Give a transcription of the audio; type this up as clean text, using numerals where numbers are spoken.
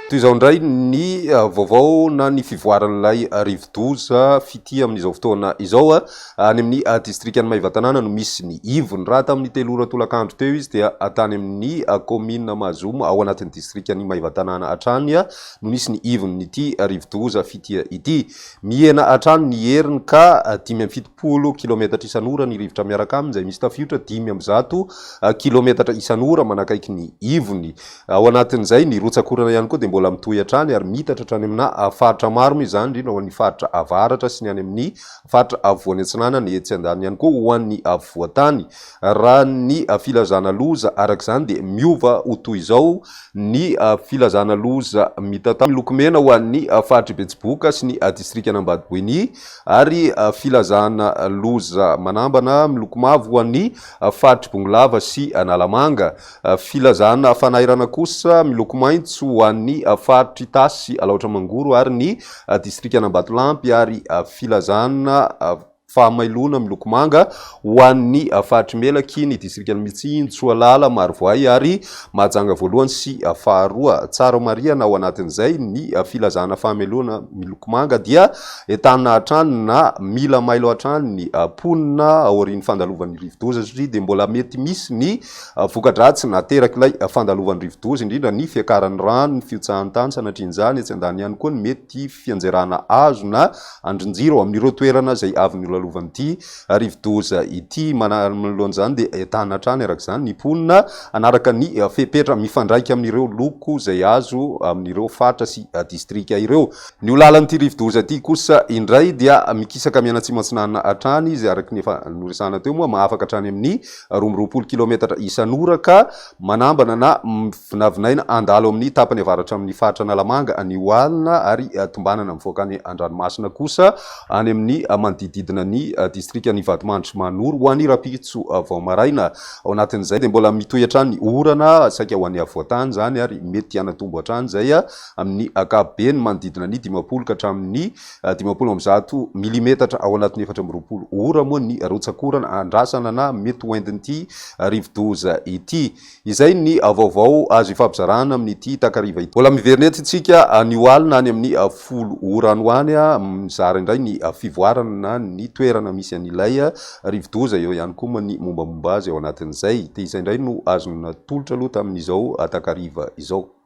Toy izao indray ny vaovao na ny fivoaran'ilay rivodoza Fitia amin'izao fotoana izao. Any amin'ny distrikan'i Maevatanàna no misy ny ivony. Raha tamin'ny 3 ora tolakandro teo izy dia tany amin'ny kaominina Mahazoma ao anatin'ny distrikan'i Maevatanàna hatrany no nisy ny ivon'ity rivodoza Fitia ity. Mihena hatrany ny heriny ka 75 kilometatra isan'ora ny rivotra miaraka aminy izay misy tafiotra 105 kilometatra isan'ora manakaiky ny ivony. Ao anatin'izay, ny rotsak'orana ihany koa dia mbola mitohy hatrany ary miitatra hatrany amina faritra maro moa izany, indrindra ho an'ny faritra avaratra sy ny any amin'ny faritra afovoany atsinanana, etsy andaniny ihany koa ho an'ny afovoan-tany. Raha ny filazana loza araka izany dia miova ho toy izao ny filazana loza mitatao, miloko mena ho an'ny faritr'i Betsiboka sy ny distrikan'Ambatoboeny ary filazana loza manambana miloko mavo ho an'ny faritr'i Bongolava sy Analamanga. Filazana fanairana kosa miloko maitso ho an'ny faritr'i Itasy sy Alaotra Mangoro ary ny distrikan'Ambatolampy ary filazana fahamailoana miloko manga ho an'ny faritr'i Melaky, ny distrikan'i Mitsinjo, Soalala, Marovoay ary Mahajanga voalohany sy faharoa. Tsara marihana ao anatin'izay ny filazana fahameloana miloko manga dia entanina hatrany na mila mailo hatrany ny mponina aorian'ny fandalovan'ny rivodoza satria dia mbola mety misy ny Voka-dratsy naterak'ilay fandalovan'ny rivodoza, indrindra ny fiakaran'ny rano, ny fihotsahan'ny tany, sanatrian'izany, etsy andaniny ihany koa ny mety fianjerana hazo na andrin-jiro amin'ireo toerana izay avy nolalovan'ity rivodoza ity. Manoloana izany dia entanina hatrany araka izany ny mponina hanaraka ny fepetra mifandraika amin'ireo loko izay azo amin'ireo faritra sy distrika ireo. Ny ho lalan'ity rivodoza ity kosa indray dia mikisaka mianatsimo atsinanana hatrany izy araka ny efa noresahana teo moa, mahafaka hatrany amin'ny 22 kilaometatra isan'ora ka manambana na vinavinaina handalo amin'ny tapany avaratra amin'ny faritra Analamanga anio alina ary tombanana mivoaka any an-dranomasina kosa any amin'ny manodididina ny distrikan'i Vatomandry sy Mahanoro ho an'ny rahampitso vao maraina. Ao anatin'izay dia mbola mitohy hatrany ny orana saika ho an'ny afovoan-tany izany ary mety hanatombo hatrany izay amin'ny ankapobeny manodidina ny 50 ka hatramin'ny 150 milimetatra ao anatin'ny 24 ora moa ny rotsak'orana andrasana na mety ho entin'ity rivodoza ity. Izay ny vaovao azo ifampizarana amin'ity takariva ity. Mbola miverina eto isika anio alina any amin'ny 10 ora any ho any mizara indray ny fivoarana na ny toerana misy an'ilay rivodoza, eo ihany koa moa ny mombamomba azy ao anatin'izay. Dia izay indray no azo natolotra aloha tamin'izao takariva izao.